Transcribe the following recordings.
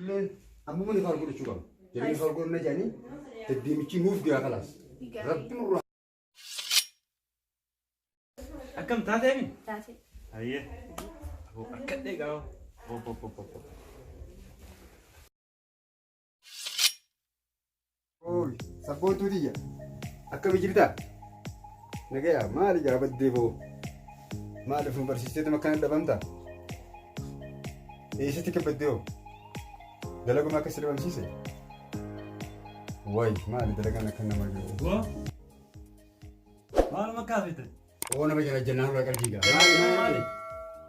Illeen ammuma ni faal godhachuu qabna. Jarri faal godhanna jedhanii deddeemichi nuuf gahaa kalaas. Rabbi nurraa. Akkam taatee mi? Taate. Hayyee. Aboo akkadhee gaafa. Bo bo bo bo bo. Ooy, sabboontuu tiyya. Akkami jirta? Nagaya, maali gaa baddee boo? Maali ofuma barsiisteetuma akkana dhabamta? Eessatti akka baddee hoo? Dalaguma akka si dhabamsiise? Wayi, maali dalagaan akka nama jiru? Boo. Maaluma kaafite? Oo nama jala jennaan irraa qalbii gaa. Maali maali?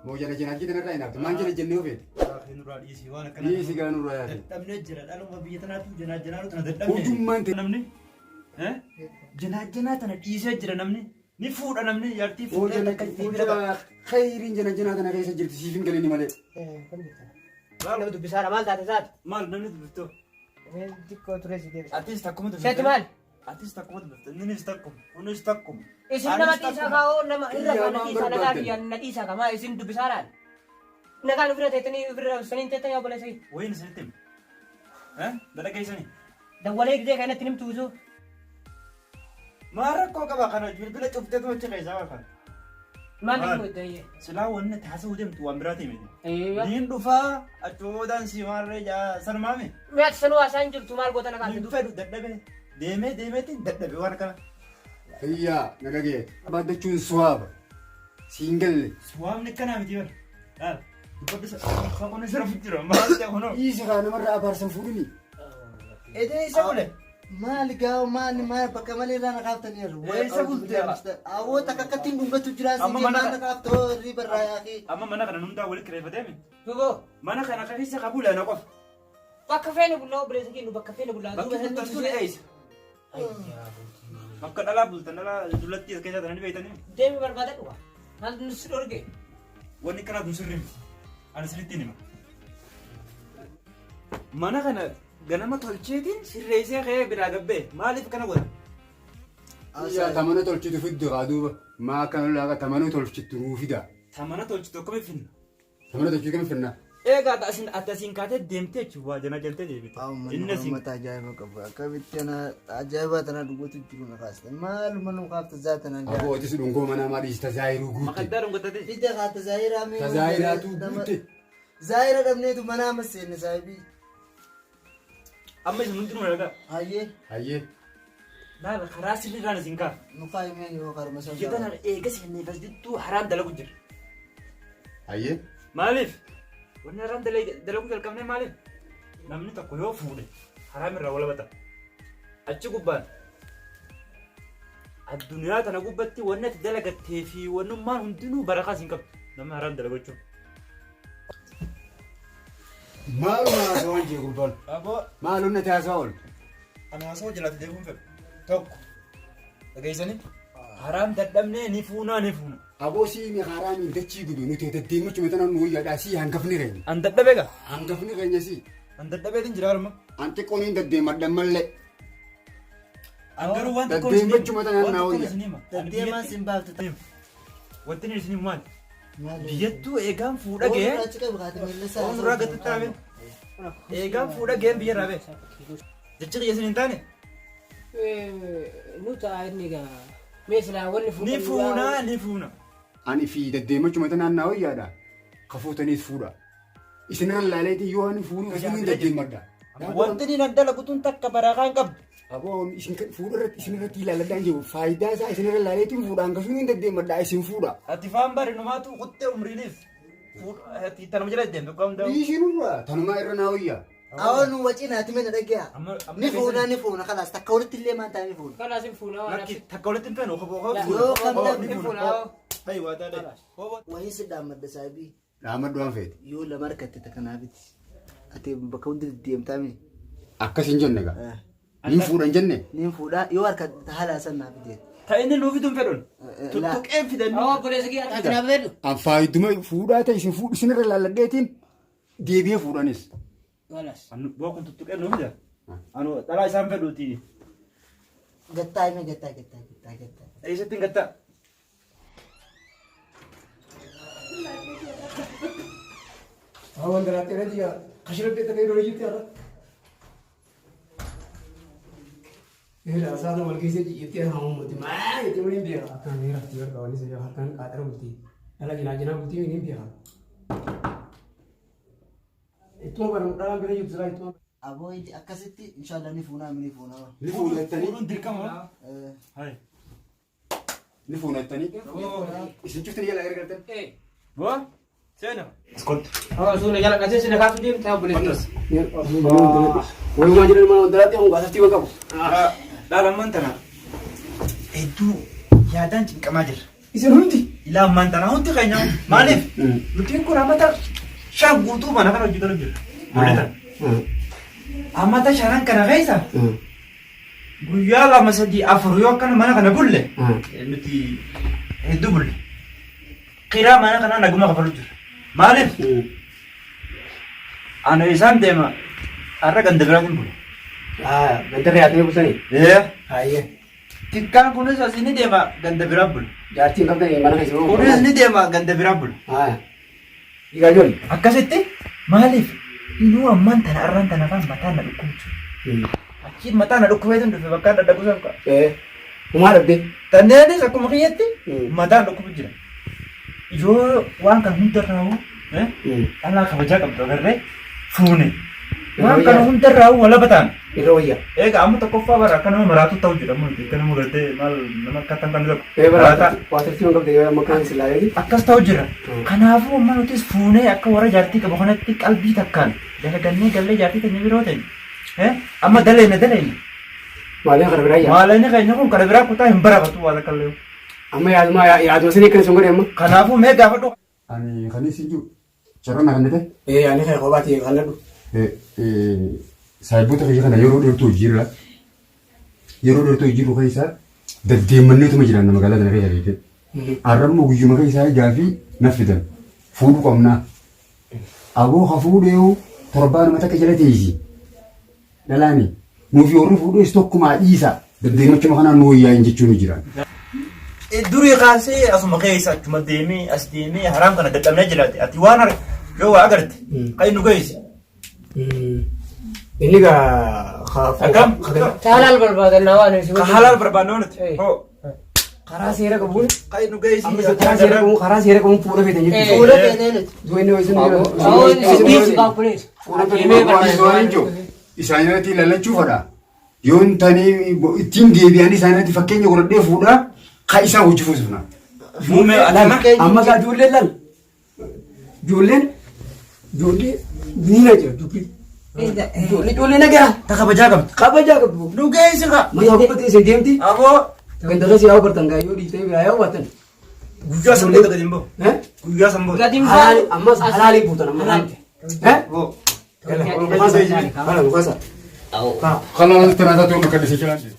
Moo jala jennaan jedhan irraa hinaafte? Maal jala jennee ofeete? Yaaqii nurraa dhiisii waan akkanaa. Dhiisi gaa nurraa yaate. Dadhabnee jira dhaluma biyya tanaatu janaa janaa tana dadhabnee. Hojummaan ta'e. Namni janaa janaa tana dhiisee jira namni. Ni fuudha namni jaartii Oo fuudhee jala takka itti bira qaba. khayriin jala janaa tana keessa jirti siif hin galini malee. Maal Nama dubbisaadha maal taate isaati? maal namni dubbiftoo? Xiqqoo ture si deebisa. Atis takkuma dubbifte. Seeti maal? Atis takkuma dubbifte. Innis takkuma. Kunis takkuma. Isin Anis nama dhiisaa takkuma. kaa'oo nama irra Iyyaa kaa na maan dhiisaa nagaa barbaaddan? kiyya na dhiisaa kamaa isin dubbisaadhaan. Nagaan ofirra teettanii ofirra saniin teettanii obboleessa kiyya. Wayiin isinitti hima. Dhala keessanii. Dawwalee gisee kanatti nimtu usuu. Maal rakkoo qaba kana bilbila cufteetu achi keessaa waa kana. Maal Maal? inni godhe? Silaa wanni taasisuu deemtu waan biraa ta'e miti. Eeyya. Niin dhufaa achi boodaan si maarree jaa sanumaame. Mi'aati sanuu haasaan jirtu maal goota nagaa Hin fidu? fedhu dadhabe deemee deemeetiin dadhabe waan akkana. Hiyyaa na dhagaye. Baaddachuun suwaaba. Siin galle. Suwaamni akkanaa miti bara. Laal dubbadhu saqoon sirra jira maal ta'e kunoo. Dhiisi kaa namarraa abaarsan fuudhini. Edee isa bule. Maali gaa maali maali bakka malee irraa na kaaftaniiru. Eessa bulte? Awwoo takka akkatti hin dhungatu jira si Amma mana maal na kaaftoo hirriba irraa yaaqii. Amma mana kana hundaa walitti kireeffatee mi? Duboo Mana kana keessa qabuu lana qofa. bakka feene bullaa obboleessa keenya bakka feene bullaa Bakki bultan sun eessa? Bakka dhalaa bultan dhalaa dullatti as keessa tananii beektanii. Deemi barbaada dhuga. Maal nu si dhorge? Wanni kanaa kun sirrii miti. Ani sirriitti hima. Mana kana ganama tolcheetiin sirreessee ka'ee biraa gabbee maaliif kana godha? Iyyaa tamana tolchitu fiddu kaa duuba. Maa akkana laaqa tamana tolchitu nuu fida. Ta mana tolchitu akkamitti finna? Tamana tolchitu kam finna? Eegaa ati asiin ati asiin kaatee deemtee jechuun waa jana jaltee deebite. Inni Inni asiin uummata ajaa'iba qabu. Akkamitti ana ajaa'iba tana dhugatu jiru na kaasta. Maaluma nu kaafta zaa tana gaa. Aboo otis dhungoo manaa maa dhiisi tazaayiruu guutte. makaddaa dhungatate. Fida kaata zaayiraa mee. Tazaayiraatu guutte. Zaayira dhabneetu mana amma seenne saahibii. Amma isin hundinuu dhagaa. Hayyee Hayyee. Laala karaa sirriirraan isin ka'a. nu kaayimee yoo karma sana. Biyya tanaan eega seennee fasdittuu haraam dalagu jira. Hayyee. Maaliif? Wanni haraam dalaguu jalqabnee maaliif? Namni tokko yoo fuudhe haraam irraa walaba ta'a. Achi gubbaan addunyaa tana gubbatti wanni ati dalagattee fi wannummaan hundinuu barakaa siin qabdu. Namni haraam dalagachuun. Maaluma haasawaan jee gurbaan. Aboo Maalumna taasaa oolu. Ani haasawaa jalaatti deebi'uun fedhu. Tokko dhageessanii haraam dadhabnee ni fuunaa ni fuuna. Aboo sii mi haraamiin dachii gudu nuti deddeemachuma tana nu wayyaadhaa sii hangafni keenya. An dadhabee gaa. Hangafni keenya sii. An dadhabeetiin jira harma. An xiqqoon hin deddeemadhan mallee. An garuu waan xiqqoon Deddeemachuma tana naa wayya. Deddeemaan sin baafte. Wanti inni isin maali? Maali? Biyyattuu eegaan fuudha ga'ee. Oon irraa achi qabi kaate miilla isaa. Oon irraa gadi taa'ame. Eegaan fuudha ga'een biyya irraa ba'e. Jechi kiyya isin hin taane. Nu ta'a inni egaa. Mee silaa wanni Ni fuunaa ni fuuna. Ani fi deddeemachuma tana naa wayyaadha. Kafuutaniis fuudha. Isinirra laaleetii yoo ani fuudhu isin hin deddeemadha. Wanti inni nan dalagu tun takka barakaa hin qabdu. Aboo isin fuudha irratti isin irratti ilaaladhaan jiru faayidaa isaa isinirra laaleetiin fuudha hangasuun hin deddeemadha isin fuudha. Ati faan bari numaatu kuttee umriiniif. Ati tanuma jala deemtu qabda. Isinirra tanumaa irra naa wayyaa. Awwa nu wacii naati mana dhagaya. Amma- amma Ni fuuna ni fuuna kalaas takka walitti illee maan taane ni fuuna. Kalaas hin fuunaa waan Lakki takka walitti hin feenu kophaa kophaa Yoo kan fuuna. Hin fuunaa. Dhayi waa taate. Wayii si dhaammadda saahibii. Dhaamadhu waan feete. Yoo lama harkatte takka naa biti. Ati bakka hundi deddeemtaa mi? Akkas hin jenne gaa. Niin fuudha hin jenne. Niin fuudha yoo harkatte haala san naa fidee. Ta inni nuu fiduun fedhun. Tuttuqeen fidanni. Awwa obboleessa kiyya ati na fedhu. An faayiduma fuudhaa ta'e isin fuudhu isinirra laalladheetiin deebi'ee fuudhanis. Kalaas. Boo kun tuttuqeen nuu fida. Anu dhalaa isaan fedhuuti. Gattaa hime gattaa gattaa gattaa gattaa. Eessatti hin gattaa? Hawan garaatti irra jira. Kashirabbee takka yeroo jirti har'a. Eera asaasa wal keessa ciccirtee haa uummati maa jettee waliin beeka. Akkaan miirafti barqa walii sajaa harkaan qaaxara bultii. Dhala jinaa jinaa bultii ni beeka. Ittuma baramu dhalaan bira jirtu silaa ittuma. Aboo akkasitti inshallah ni fuunaa ni fuunaa. Ni fuudhattanii. Fuudhuun dirqama. Eh, Ni fuudhattanii. Isin cuftanii jala gargartan. Boo seena. Askoltu. Suuna jala qasee sina kaasuu deemta obboleessi. Walumaa jiran mana dalaatti hanga asatti waan qabu. Dhaala ammaan tana hedduu yaadaan cinqamaa jirra. Isin hundi. Ilaa ammaan tana hundi keenya maaliif nutiin kun amata shan guutuu mana kana hojjetan jira. Mul'atan. Amata shanan kana keessa guyyaa lama sadii afur yoo akkana mana kana bulle nuti hedduu bulle. Kiraa mana kanaa naguma kafalu jira. Maaliif? Ani isaan deema har'a ganda biraatiin bula. Gandarra yaatanii bultanii. Ee. Hayyee. Xiqqaan kunis asii ni deema ganda biraa bula. Jaartiin qabdanii mana keessa. Kunis ni deema ganda biraa bula. Dhiigaa ijoollee. Akkasitti maaliif inuu ammaan tana arraan tana faan mataa na dhukkubchu. Achiin mataa na dhukkubeetu dhufe bakka dadhabu san. Humaa dhabdee. Tanneenis akkuma kiyyatti mataan dhukkubu jira. Yoo waan kan hundarraa'u dhalaa kabajaa qabdu agarree fuune. Waan kana hundarraa'u walaba ta'an. Irra wayyaa. Egaa amma tokkoffaa bara akka nama maraatu ta'u jedhamu nuti akka nama gartee maal nama akka tan kan tokko. Ee bara waa tartiiba qabde yoo amma kaan silaa Akkas ta'u jira. Kanaafuu amma nutis fuunee akka warra jaartii qabu kanatti qalbii takkaan dalagannee gallee jaartii teenya biroo ta'e. Amma daleena daleena. Maaleen kana biraa yaa. Maaleen keenya kun kana biraa kutaa hin barafatu waan akka illee. Amma yaaduma yaaduma sanii akkana sun godhe amma. Kanaafuu mee gaafadhu. Ani kan isin jiru carraa na kennite. Ee ani kan kophaa ta'e kan ladhu. Saayiboota kiyya kana yeroo dheertuu hojiirra yeroo dheertuu hojiirru keessa deddeemanneetuma jiran magaalaa kana keessa beekte. Arramma guyyuma keessaa gaafii na fidan fuudhuu qabnaa. Aboo ha fuudheewu torbaanuma takka jala teessi. Dhalaani nuufi warri fuudhees tokkumaa dhiisa deddeemachuma kanaan nu wayyaa'in jechuun jira. Durii kaasee asuma keessa achuma deemee as deemee haraam kana dadhabnee jiraate ati waan yoo waa agarte kan nu geesse. Inni gaa. Akkam? Halaal barbaadannaa waan Ka halaal barbaadnu nuti. Hoo. Karaa seera qabuun. Kan nu geesse. Amma isa karaa seera qabuun karaa seera qabuun fuudha feetan jechuudha. Fuula feenee nuti. Du'a inni isin Isaan irratti ilaalachuu fadha. Yoo hin taane ittiin deebi'anii isaan irratti fakkeenya godhadhee fuudhaa kan isaan hojii fuusifna. Muumee alama. Amma gaa ijoolleen laal. Ijoolleen ijoollee diina jira dubbi. Ijoollee ijoollee nagaa. Ta kabajaa qabdu. Kabajaa qabdu. Nu geesse ka. Mataa gubbatee isin deemti. Aboo. Ganda keessa yaa'u bartan gaa yoo dhiiftee biraa yaa'u baatan. Guyyaa sanboota gadi hin bahu. Guyyaa sanboota. Gadi hin Halaali ammas halaali buutan amma halaali. Hoo. Hala mukasa. Kalau ternyata tuh makan di sini.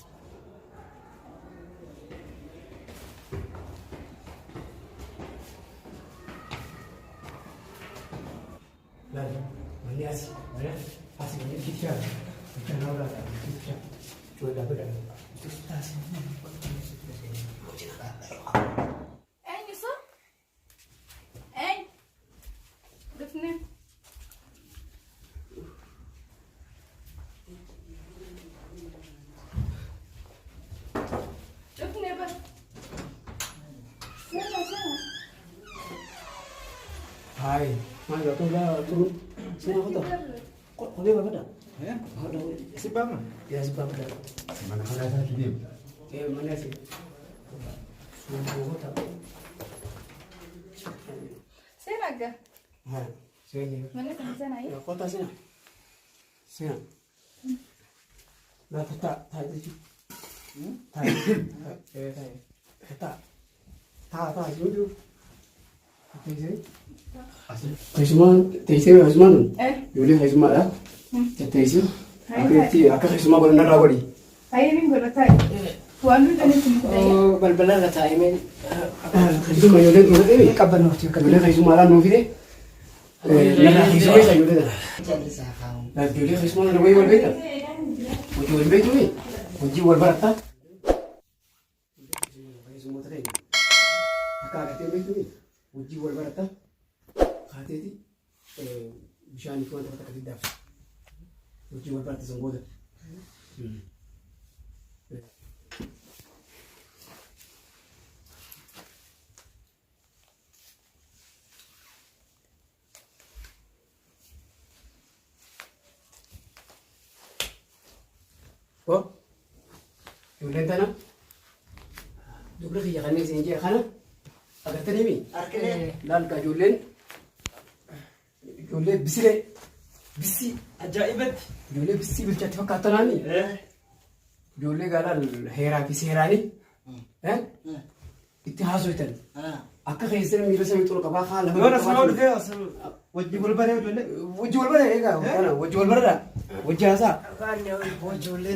Manni asi mana asi manni kicha kicha naura kicha cuba beda. Eenyu sun? Eenyu? Dhufne. Dhufne bar. Seena seena. Hai, mana jatuh lah turun. Sini aku tak. Kok kau apa dah? Si bama. Ya sebab dah. Mana mana saya tidak. Eh mana sih? Suruh tak. Seena aga. Ha, sini. Manni kun seena Ya kota sini. Sini. Lah tak tak itu. Tak. Eh tak. Tak. Tak tak itu. Teessee. Teessumaan teessee teessumaan tun. Eh. Ijoollee teessumaadha. Teessee. Akka itti akka teessumaa godhan irraa godhi. Ayyee godha taa'e. Waan dhufaniif nu fidee. Balbala irra taa'ee Teessuma ijoollee nuu fide. qabbannooti akka Ijoollee teessumaadhaan nuu fide. Narraa teessuma isa ijoollee tana. Jallisaa kaa'u. Ijoollee teessumaa sana wayii wal beekta. Hojii wal beektuu hojii wal barattaa. Teessumoota keenya. Akka agartee beektuu hojii wal barattaa. Kaateeti Bishaan fi wanta takka fiddaaf. Hojii wal barate san booda. Ko? Ijoolleen tana dubri kiyya kanneen isin jee kana agartanii mi? Argine. Laal kaa ijoolleen ijoollee bisilee bisii Ajaa'ibatti. ijoollee bisii bilchaatti fakkaatanaani ijoollee gaalaal heeraa fi seeraanii itti haasoitan akka keessan miila samii xuru qabaa haa lafa Yoon asuma dhufee as wajji wal baree ijoollee. Wajji wal baree egaa kana wajji wal bareedha wajji haasaa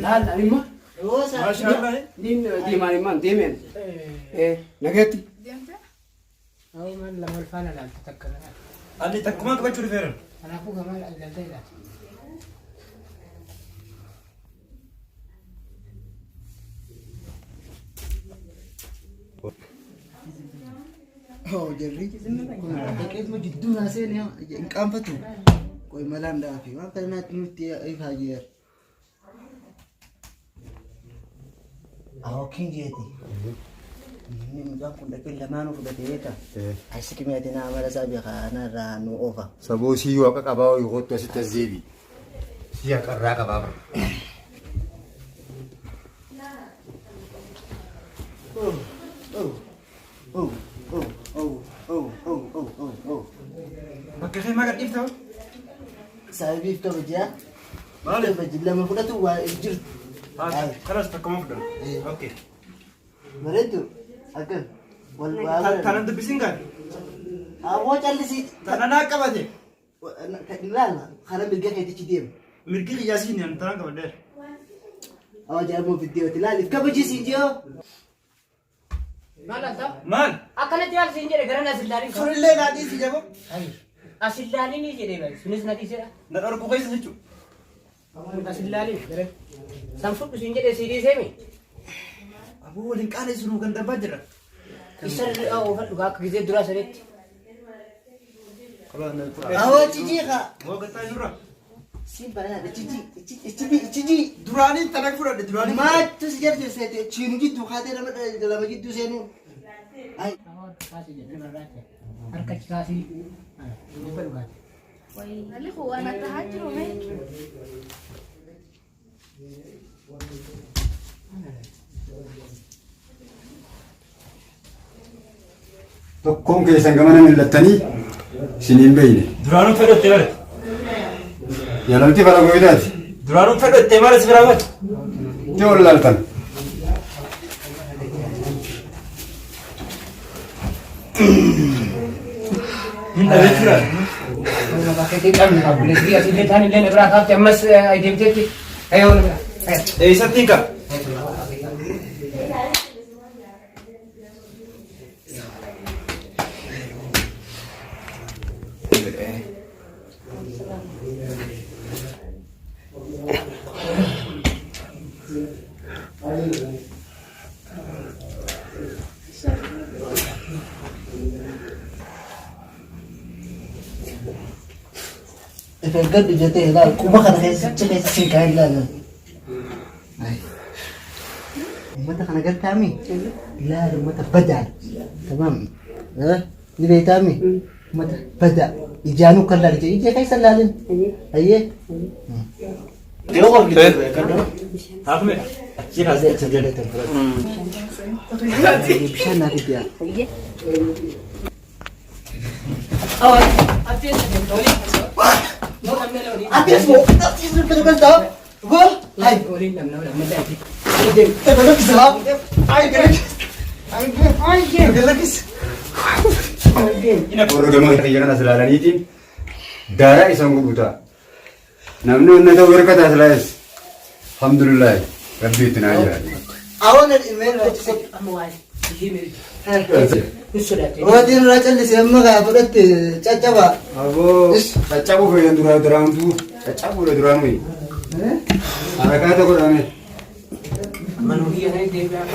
laal ani imma Maashaallah. niin deemaan immaan deemeen nagaatti. Deemtee? Awwa maal lama wal faana ilaaltu takka kana. Ani takkumaan qabachuu dhufeera. Kanaafuu gamaa ilaaltee ilaaltu. Oo jarri kun dhaqeetuma jidduu naa seene hin qaanfatu. Qoy malaan dhaafi waan kana naatti nutti ifaa jeer. Awokkiin jeeti. Inni mucaan kun dhaqee lamaanuu fudhatee beeka. Asi qimiyaati naa amala isaa beeka narraa nu oofa. Saboo sii waaqa qabaa yoo kottu asitti as deebi. Sii haqarraa qabaa bara. Oh oh oh oh oh oh oh oh oh oh. Bakka kee maa gadhiifta? Saahibiif kabajaa. Maaliif? Kabaji lama fudhatu waa hin jirtu. Kanas takkuma fudhan. Okay. Bareeddu akkam wal waa Tanan dubbisiin gaadhi. Awwoo callisii. Tana naa qabate. Ilaala karaa mirga keetichi deema. Mirgi qiyyaasiin ani tanan qabadheera. Awwa jaamuu fiddeeti ilaaliif kabajisiin jiyoo. Maal laata? Maal? Akkanatti maal siin jedhe gara as ilaalin. Sunillee naa dhiisi jabo. As ilaalin jedhe bari sunis na dhiisedha. Na dhorku keessa jechuudha. As ilaalin gara. San fudhu siin jedhe si dhiisee mi? Aboo waliin qaanessu nu kan darbaa jira. Isa irra oofadhu akka gizee duraa sanitti. Awwa cici kaa. Moo gattaa jirra. Siin bareeda cici cici cici. Duraaniin tana fudhadhe duraaniin. Maattu si jarjarseete chiinu jidduu kaatee nama lama jidduu seenuu. Ay. Harka kaasii. Dhibba dhugaati. Maaliif waan akka haa jiru mee? Tokkoon keessan gamana millattanii isin hin beeyne. Duraanuun fedhattee bare. Yaalamti fara gooyitaati. Duraanuun fedhattee maal as biraa bare. Itti ol laaltan. Hin dhabee jira. Bakkeetti qabne qabne asillee taan illee na biraa kaafte ammas deemteetti. Ayoo na biraa. Eessatti hiika? If eeggadhu jettee ilaal quba kana keessa keessa siin kaa'ee ilaala. Uummata kana gartaami ilaali uummata badaadha. Tamaam. Ni beektaami uummata badaa ijaanuu kan laali jedhe ija keessa ilaalin. Ayyee. Haafme. Achi kaasee achi jala. Bishaan naaf itti Ati asmo, ati asmo kena kena. Go. Hai. Waliin dhabna waliin amma daati. Kena kena. Ai kena. Ai ai kena kena. Warra gama kiyya kana as ilaalaniitiin daaraa isaan godhu ta'a. Namni onna ta'u harka taasilaayis. Alhamdulillah rabbi itti naa jiraate. Awan ilmeen raachise. Amma waan ishee mirgi. Hin sodaate. Waatiin irraa callise amma kaa fudhatte caccaba. Aboo caccabuu fayyan duraa duraantuu caccabuudha duraanuu. Harakaata godhame. Manuu biyya sana deebi'aa.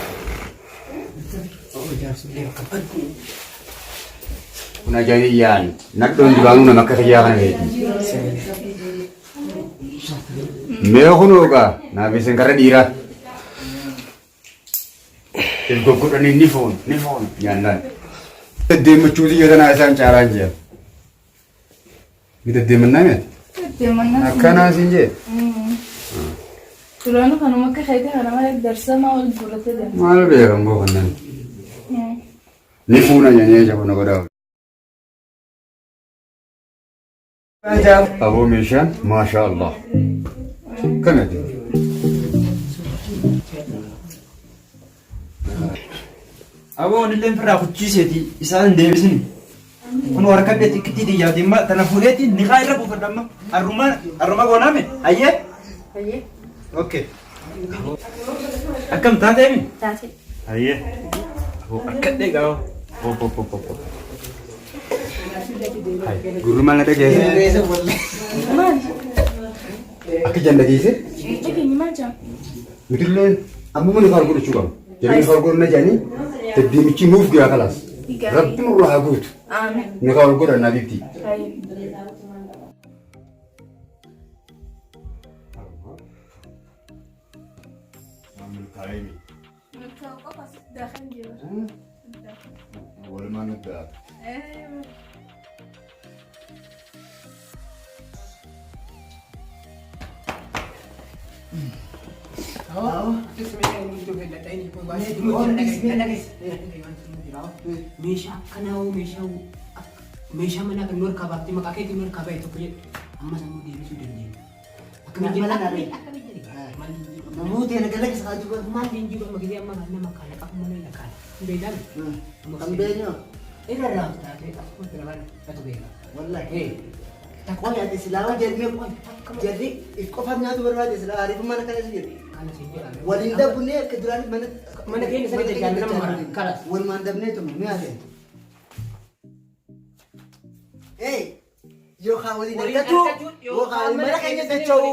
Jaarsollee bakka baddu. Kun ajaa'ibiyaan nadhoon duraanuu nama akka kiyyaa kana beekti. Mee kunoo gaa naaf isin karra dhiiraa. If goggodhanii ni foon ni foon nyaannaan. Deddeemmachuu xiyya tanaa isaan caalaan jeen. Ni deddeemmannaa miti. Deddeemmannaa. Akkanaa siin jee. Duraanuu kanuma akka keetii kana malee darsamaa wal guurratee deema. Maal beekan boo kannan. Ni fuuna jedhanii jabu na godhaa. Aboo meeshaan maashaa Allah. Kana jiru. Aboo anillee firraa kuchiiseeti isaan hin deebisini. Kun harkadhe xiqqittii xiyyaati amma tana fuudheeti niqaa irra buufadha amma. Arruma arruma goonaame ayyee. Ayyee. Okay. Akkam taateemi? Taatee. Ayyee. Aboo harkadhe gaa. Bo bo bo bo bo. Gurri maal na dhageesse? Maal? Akka ijaan dhageesse? Dhageenyi maal jaa? Nutillee ammuma nu faal godhachuu qabna. Jarri nu faal godhanna jedhanii deddeemichi nuuf gahaa kalaas. Rabbi nurraa haa guutu. Aamen. Nu faal godhanna bifti. Ayyee. Milkaa'u qofa asitti daakan jira. Walumaan nu gahaa. Meeshaa akkanaa hoo meeshaa meeshaa manaa kan nu harkaa baaftee maqaa keetiin nu harkaa bahe tokko jedhe ammas ammoo deebisuu dandeenya. Akkamiin jedhe akkamiin akkamiin jedhe maal hin jiru Namoota yana gala keessa haa jiru. maal hin jiru amma gisee amma kan nama kana qabu malee lakkaala hin beekame. Kan beeknu. Irra raaftaa ta'e akkuma bira baana natu beeka. Wallahi. Qoy ati silaa jarri jarri if qofaaf nyaatu barbaade silaa ariifummaan akkana si jedhu. Kana siin jedhame. Waliin dhabnee akka duraan mana Mana keenya sana dacha'an nama mara. Kalas. Walumaan dhabnee tuma mi'a ta'e. Ee yookaan waliin Waliin argatu argachuu yookaan mana keenya dacha'u.